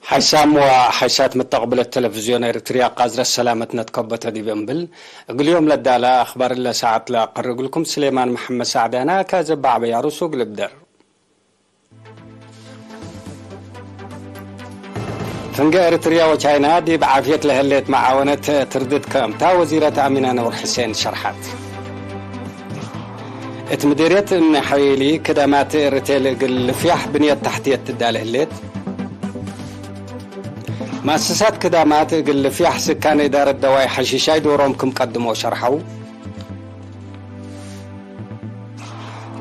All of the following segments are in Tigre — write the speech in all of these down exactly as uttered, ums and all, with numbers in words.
ሓይሳም ወሓይሳት መተቅብለት ተለፍዝዮን ኤርትርያ፣ ቃዝረት ሰላመትነ ትከበተ ዲብ እምብል፣ እግል ዮም ለዳለ አክባር እለ ሰዓት ለአቀርብ እግልኩም ስሌማን መሐመድ ሳዕዳነ። አካዘብ በዐበይ አሩሱ እግል እብደር። ፍንጌ ኤርትርያ ወቻይና ዲብ ዓፍየት ለህሌት መዓወነት ትርድት ክምታ ወዚረት አሚና ኑር ሕሴን ሸርሐት። እት ምዴርየት እምኒ ሐይሊ ክዳማት ኤርቴል እግል ልፍያሕ ብንየት ተሕትየት ትዳለ ህሌት። መአሰሳት ክዳማት እግል ልፍያሕ ስካን እዳረት ደዋይ ሐሺሻይ ዶሮም ክም ቀድሞ ሸርሐው።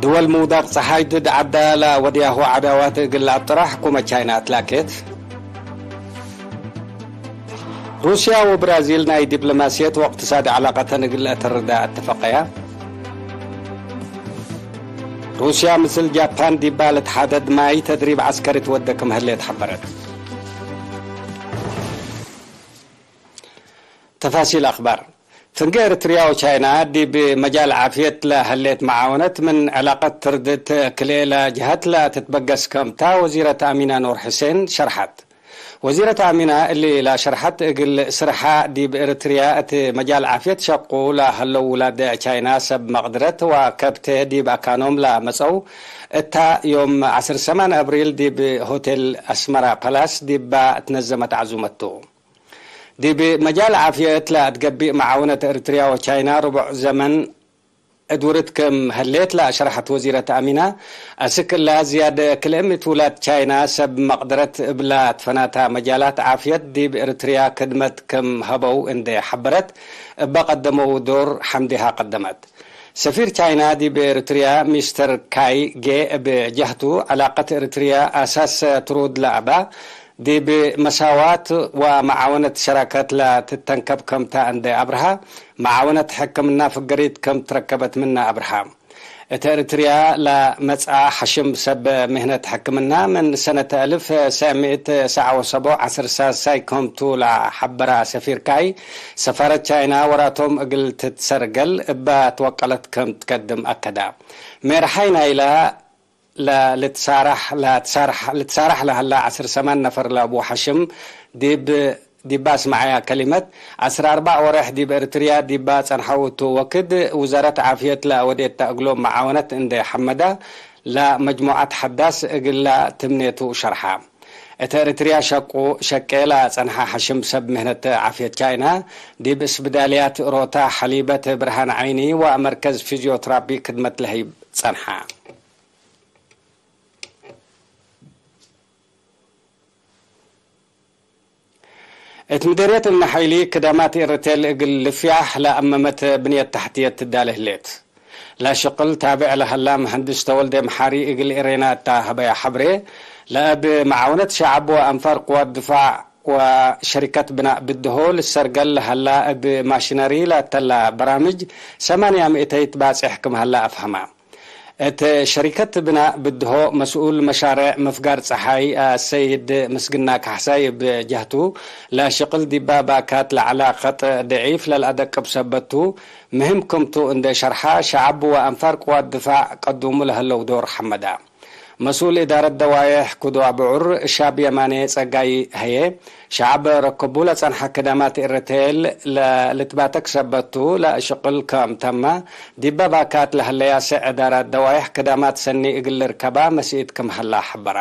ድወል ምውዳቅ ጸሓይ ድድ ዐዳ ለወድያሁ ዐዳዋት እግል ለአጥራ ሕኩመት ቻይና አትላኬት። ሩስያ ወብራዚል ናይ ዲፕሎማስየት ወእቅትሳዲ ዐላቀተን እግል ለአተርዳ አተፈቀያ። ሩስያ ምስል ጃፓን ዲባ ልትሓደድ ማይ ተድሪብ ዐስከሪ ትወደ ክም ህሌት ሐበረት። ተፋሲል አክባር። ፍንጌ ኤርትርያ ወቻይና ዲብ መጃል ዓፍየት ለህሌት መዓወነት ምን ዕላቀት ትርድት ክልኤ ለጀሀት ለትትበገስ ከምታ ወዚረት አሚና ኑር ሕሴን ሸርሐት። ወዚረት አሚና እሊ ለሸርሐት፣ እግል ስርሓ ዲብ ኤርትርያ እት መጃል ዓፍየት ሸቁ ለሀለው ውላድ ቻይና ሰብ መቅድረት ወከብቴ ዲብ አካኖም ለመጸው እታ ዮም ዐስር ሰማን አብሪል ዲብ ሆቴል አስመራ ፓላስ ዲባ ትነዘመት ዐዙመት ቱ። ዲብ መጃል ዓፍየት ለአትገቢእ መዓውነት ኤርትርያ ወቻይና ርቡዕ ዘመን እድውርት ክም ህሌት ለአሸርሐት ወዚረት አሚና፣ አስክ እላ ዝያድ ክልኤ ምእት ውላድ ቻይና ሰብ መቅደረት እብላ ትፈናታ መጃላት ዓፍየት ዲብ ኤርትርያ ክድመት ክም ሀበው እንዴ ሐበረት፣ እበ ቀደመው ዶር ሐምዲሃ ቀደመት። ሰፊር ቻይና ዲብ ኤርትርያ ሚስተር ካይ ጌ እብ ጀህቱ፣ ዐላቀት ኤርትርያ አሳስ ትሩድ ለአባ፣ ዲብ መሳዋት ወመዓወነት ሸራከት ለትተንከብ ከምታ እንዴ አብርሃ፣ መዓወነት ሕክምና ፍገሪት ከም ትረከበት ምነ አብርሃ። እት ኤርትርያ ለመጽአ ሐሽም ሰብ ምህነት ሕክምና ምን ሰነት አልፍ ሰዕ ምእት ሰዓ ወሰቦ ዐስር ሳሳይ ከምቱ ለሐበራ ሰፊር ካይ፣ ሰፋረት ቻይና ወራቶም እግል ትትሰርገል እበ ትወቀለት ከም ትቀድም አከዳ። ሜርሓይ ናይላ ለልትሳራሕ፣ ለትሳራሕ፣ ልትሳራሕ ለሀላ ዐስር ሰማን ነፈር ለአቡ ሐሽም ዲብ፣ ዲባ አስመዐያ ከሊመት፣ ዐስር አርበዕ ወሬሕ ዲብ ኤርትርያ ዲባ ጸንሐው እቱ ወክድ፣ ውዛረት ዓፍየት ለአወዴተ እግሎም መዓወነት እንዴ ሐመዳ፣ ለመጅሙዐት ሐዳስ እግላ ትምኔቱ ሸርሐ። እተ ኤርትርያ ሸቁ፣ ሸቄ ለጸንሐ ሐሽም ሰብ ምህነት ዓፍየት ቻይና፣ ዲብ እስብዳልያት ሮታ፣ ሐሊበት፣ ብርሃን ዓይኒ ወመርከዝ ፊዝዮትራፒ ክድመት ለህይብ ጸንሐ። እት ምደርየት እምነ ሐይሊ ክዳማት ኤረቴል እግል ልፍያሕ ለአመመት ብንየት ተሕትየት ትዳለ ህሌት። ለሽቅል ታብዕ ለሀላ መሐንድስ ተወልዴ መሓሪ እግል ኤሬና እታ ሀበያ ሐብሬ፣ ለእብ መዓውነት ሸዐብ ወአንፋር ቅዋት ድፋዕ ወሸሪከት ብናእ ብድሆ ልሰርገል ለሀላ እብ ማሽነሪ ለአተላ በራምጅ ሰማንያ ምእተይት ባጽሕ ክም ሀላ አፍሀማ። እት ሸሪከት ብናእ ብድሆ መስኡል መሻሬዕ ምፍጋር ጸሓይ አሰይድ ምስግና ካሕሳይ እብ ጀህቱ፣ ለሽቅል ዲባ ባካት ለዐለ ከጥ ድዒፍ ለልአደቅብ ሰበት ቱ፣ ምህም ክምቱ እንዴ ሸርሐ፣ ሸዐብ ወአንፋር ቅዋት ድፋዕ ቀዱሙ ለህለው ዶር ሐመዳ። መስኡል እዳረት ደዋዬሕ ኩድዋ ብዑር ሻብ የማኔ ጸጋይ ህዬ፣ ሸዐብ ረክቡ ለጸንሐ ክዳማት ኤረቴል ለልትባተክ ሰበት ቱ፣ ለሽቅል ከም ተመ፣ ዲበ ባካት ለሀለያ ስዕ እዳራት ደዋዬሕ ክዳማት ሰኒ እግል ልርከባ መስኢት ክም ሀላ ሐበራ።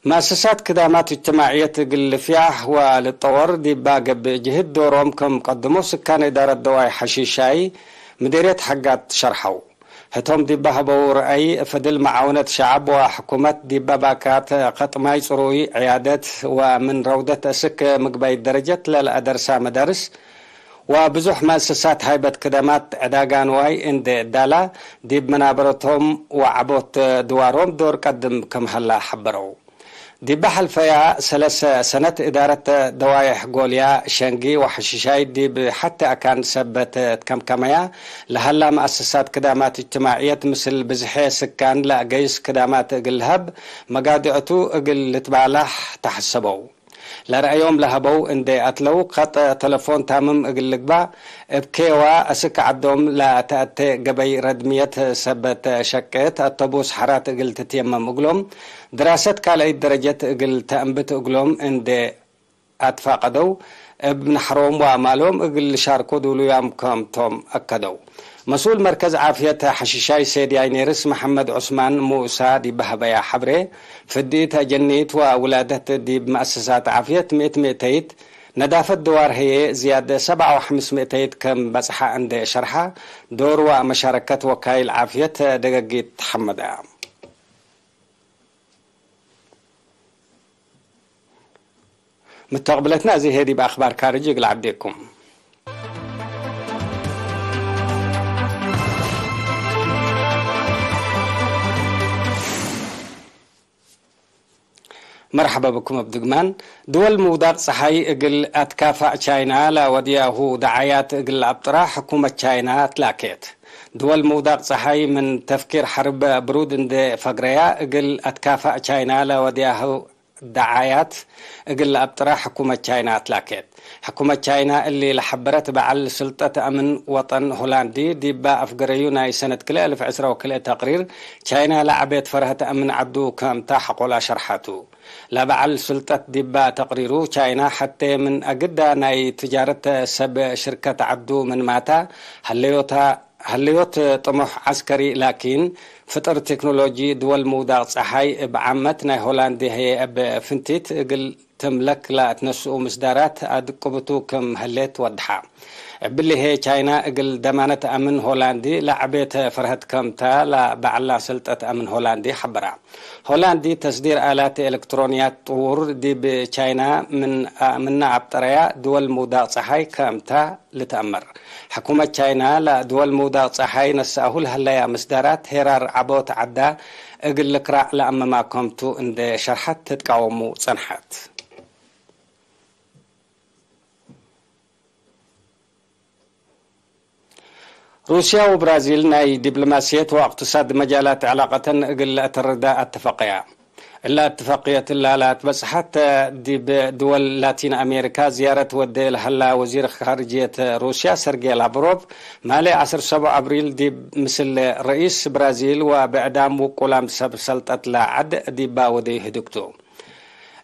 መአሰሳት ክዳማት እጅትማዕየት እግል ልፍያሕ ወልጠወር ዲባ ገብእ ጅህድ ዶሮም ክም ቀድሞ ስካን እዳረት ደዋይ ሐሺሻይ ምዴርየት ሐጋት ሸርሐው። ህቶም ዲባ ሀበው ረአይ፣ ፈድል መዓውነት ሸዐብ ወሕኩመት ዲባ ባካት ከጥማይ ጽሩይ ዕያደት ወምን ረውደት እስክ ምግባይ ደረጀት ለለአደርሳ መዳርስ፣ ወብዙሕ መአሰሳት ሃይበት ክደማት ዕዳጋ ንዋይ እንዴ እዳላ፣ ዲብ መናበረቶም ወዐቦት ድዋሮም ዶር ቀድም ክም ሀላ ሐበረው። ዲበ ሐልፈያ ሰለሰ ሰነት እዳረት ደዋዬሕ ጎልያ፣ ሸንጊ ወሐሽሻይ ዲብ ሐቲ አካን ሰበት ትከምከመያ ለሀላ መአሰሳት ክዳማት እጅትማዕየት ምስል ብዝሐ ስካን ለአገይስ ክዳማት እግል ለሀብ መጋድዕቱ እግል ልትባላሕ ተሐሰበው። ለረአዮም ለሀበው እንዴ አትለው፣ ከጥ ተለፎን ታምም እግል ልግባእ፣ እብ ኬዋ እስክ ዐዶም ለተአቴ ገበይ ረድምየት ሰበት ሸቄት አቶቡስ ሐራት እግል ትትየመም እግሎም፣ ድራሰት ካልአይት ደረጀት እግል ተአንብት እግሎም እንዴ አትፋቀደው፣ እብ ነሐሮም ወአማሎም እግል ልሻርኮ ዱሉያም ከም ቶም አከደው። መስኡል መርከዝ ዓፍየት ሐሽሻይ ሴድያይ ኔርስ መሐመድ ዑስማን ሙሳ ዲብ ሀበያ ሐብሬ፣ ፍድኢት አጀኒት ወውላደት ዲብ መአሰሳት ዓፍየት ምእት ምእተይት፣ ነዳፈት ድዋር ህዬ ዝያድ ሰብዓ ወሐምስ ምእተይት ከም በጽሐ እንዴ ሸርሐ፣ ዶር ወመሻረከት ወካይል ዓፍየት ደገጊት ተሐመደ። ምተቅብለትና እዚ ህዬ ዲብ አክባር ካርጅ እግል ዐዴኩም። መርሐበ ብኩም እብ ድግማን። ድወል ምውዳቅ ጸሓይ እግል አትካፋእ ቻይና ለወድያሁ ደዓያት እግል ለአብጥራ ሕኩመት ቻይና ትላኬት። ድወል ምውዳቅ ጸሓይ ምን ተፍኪር ሐርብ ብሩድ እንዴ ፈግረያ እግል አትካፋእ ቻይና ለወድያሁ ደዓያት እግል ለአብጥራ ሕኩመት ቻይና አትላኬት። ሕኩመት ቻይና እሊ ለሐበረት በዐል ስልጠት አምን ወጠን ሆላንዲ ዲባ አፍገረዩ ናይ ሰነት ክልኤ አልፍ ዕስራ ወክልኤ ተቅሪር፣ ቻይና ለዐቤት ፈርሀት አምን ዐዱ ከምታ ሐቆላ ሸርሐቱ። ለበዐል ስልጠት ዲባ ተቅሪሩ፣ ቻይና ሐቴ ምን አግዳ ናይ ትጃረት ሰብ ሽርከት ዐዱ ምንማታ ሀለዮታ ሀለዮት ጥሙሕ ዐስከሪ ላኪን፣ ፍጥር ቴክኖሎጂ ድወል ምውዳቅ ጸሓይ እብ ዓመት ናይ ሆላንድ ህዬ እብ ፍንቲት እግል ትምለክ ለአትነስኡ ምስዳራት አድቅብቱ ክም ህሌት ወድሐ። እብሊ ህዬ ቻይና እግል ደማነት አምን ሆላንዲ ለዐቤት ፈርሀት ከምታ ለበዐላ ስልጠት አምን ሆላንዲ ሐበራ። ሆላንዲ ተስዲር አላት ኤለክትሮንያት ጥዉር ዲብ ቻይና ምን፣ ምነ አብጠረያ ድወል ምውዳቅ ጸሓይ ከምታ ልትአመር። ሕኩመት ቻይና ለድወል ምውዳቅ ጸሓይ ነስአሁ ለሀለያ ምስዳራት ሄራር ዐቦት ዐዳ እግል ልክራዕ ለአመማ ከምቱ እንዴ ሸርሐት ትትቃወሙ ጸንሐት። ሩስያ ወብራዚል ናይ ዲፕሎማስየት ወእቅትሳድ መጃላት ዕላቀተን እግል ለአተርዳ አተፈቀያ። እለ እትፋቅየት እላ ለአትበጽሐት ዲብ ድወል ላቲን አሜሪካ ዝያረት ወዴ ለሀላ ወዚር ካርጅየት ሩስያ ሰርጌ ላቭሮቭ፣ ማሌ ዐስር ሰቡዕ አብሪል ዲብ ምስል ረኢስ ብራዚል ወብዕዳም ውቁላም ሰብ ሰልጠት ለዐድ ዲባ ወደዩ ህድግቱ።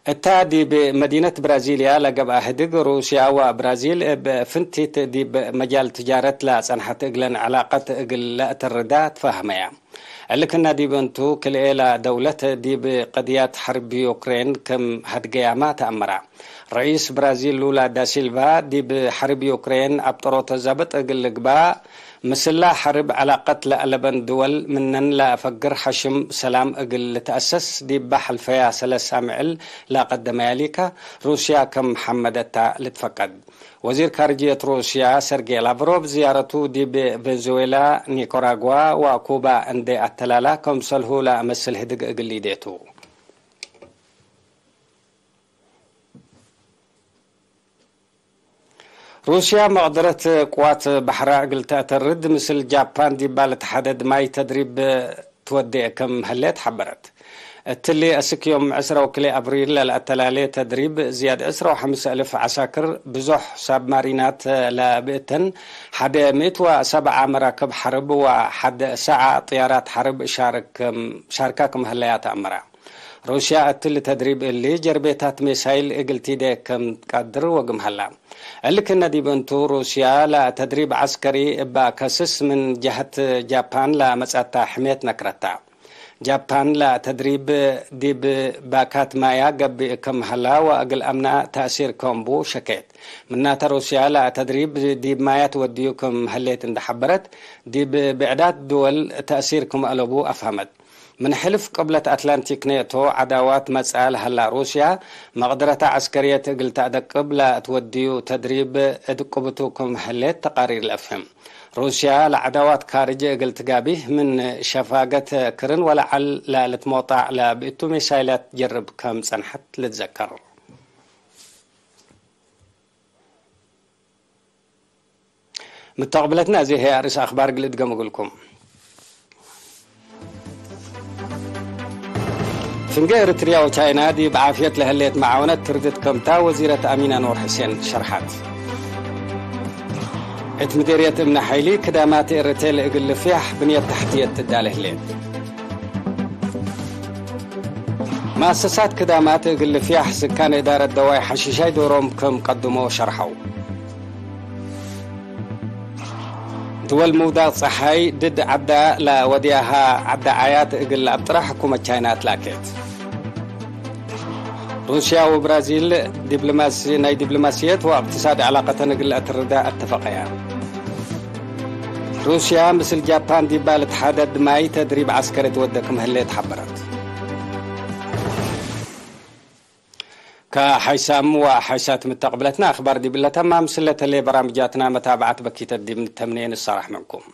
እታ ዲብ መዲነት ብራዚልያ ለገብአ ህድግ፣ ሩስያ ወብራዚል እብ ፍንቲት ዲብ መጃል ትጃረት ለጸንሐት እግለን ዕላቀት እግል ለአተርዳ ትፋህመያ። እሊ ክና ዲብ እንቱ፣ ክልኤ ለደውለት ዲብ ቀድያት ሐርብ ዩክሬን ክም ሀድገያመ ተአመራ። ረኢስ ብራዚል ሉላ ዳሲልቫ፣ ዲብ ሐርብ ዩክሬን አብጠሮተ ዛብጥ እግል ልግባእ፣ ምስላ ሐርብ ዐላቀት ለአለበን ድወል ምነን ለአፈግር ሐሽም ሰላም እግል ልትአሰስ ዲበ ሐልፈያ ሰለስ አምዕል ለቀደመያ ሊከ፣ ሩስያ ክም ሐመደታ ልትፈቀድ። ወዚር ካርጅየት ሩስያ ሰርጌ ላቭሮቭ ዝያረቱ ዲብ ቬንዙዌላ፣ ኒካራጓ ወኩባ እንዴ አተላላ፣ ከምሰልሁ ለአመስል ህድግ እግል ሊዴቱ። ሩስያ መቅደረት ቅዋት በሐራ እግል ተአተርድ፣ ምስል ጃፓን ዲባ ለተሐደድ ማይ ተድሪብ ትወዴ ክም ህሌት ሐበረት። እትሊ፣ አስክ ዮም ዕስራ ወክልኤ አብሪል ለለአተላሌ ተድሪብ፣ ዝያድ ዕስራ ወሐምስ አልፍ ዐሳክር፣ ብዞሕ ሳብማሪናት ለብእተን፣ ሐደ ምእት ወሰብዓ መራክብ ሐርብ ወሐደ ሰዓ ጥያራት ሐርብ ሻርክ-፣ ሻርካ ክም ህለያ ተአመረ። ሩስያ እትሊ ተድሪብ እሊ፣ ጀርቤታት ሜሳይል እግል ቲዴ ክም ትቀድር ወግም ሀላ። እሊ ክነ ዲብ እንቱ፣ ሩስያ ለተድሪብ ዐስከሪ እበ ከስስ ምን ጀሀት ጃፓን ለመጽአታ ሕምየት ነክረታ። ጃፓን ለተድሪብ ዲብ ባካት ማያ ገብእ ክም ሀላ ወእግል አምና ተእሲር ክም ቡ ሸኬት። ምናተ ሩስያ ለተድሪብ ዲብ ማያት ወድዩ ክም ህሌት እንደ ሐበረት፣ ዲብ ብዕዳት ድወል ተእሲር ክም አለቡ አፍሀመት። ምን ሕልፍ ቅብለት አትላንቲክ ኔቶ ዐዳዋት መጽአ ለሀላ ሩስያ፣ መቅደረታ ዐስከርየት እግል ተአደቅብ ለትወድዩ ተድሪብ እድቅብቱ ክም ህሌት ተቃሪር ለአፍህም። ሩስያ ለዐዳዋት ካርጅ እግል ትጋቢህ ምን ሸፋገት ክርን ወለዐል ለልትሞጣዕ ለብእቱ ሚሳይላት ጀርብ ከም ጸንሐት ልትዘከር። ምተቅብለትነ፣ እዚ ህይ አርእስ አክባር እግል እድገም እግልኩም። ፍንጌ ኤርትርያ ወቻይና ዲብ ዓፍየት ለህሌት መዓወነት ትርድት ከምታ ወዚረት አሚን አንወር ሕሴን ሸርሐት። እት ምዴርየት እምነ ሐይሊ ክዳማት ኤረቴል እግል ልፍያሕ ብንየት ተሕትየት ትዳለ ህሌት። መአሰሳት ክዳማት እግል ልፍያሕ ስካን እዳረት ደዋይ ሐሺሻይ ዶሮም ክም ቀድሞ ሸርሐው። ድወል ምውዳቅ ጸሓይ ድድ ዐዳ ለወድያሃ ዐዳ ዓያት እግል ለአብጥራ ሕኩመት ቻይና አትላኬት። ሩስያ ወብራዚል ዲብሎማሲ-፣ ናይ ዲብሎማስየት ወእቅትሳድ ዐላቀተን እግል ለአትርዳ አተፈቀያ። ሩስያ ምስል ጃፓን ዲባ ልትሓደድ ማይ ተድሪብ ዐስከሪ ትወደ ክም ህሌት ሐበረት። ከሐይሳም ወሐይሳት ምተቅብለትና አክባር ዲብለ ተማም፣ ስለተሌ በራምጃትና መታብዐት በኪተት ዲብ ንተምኔ ንሰራሕ ምንኩም።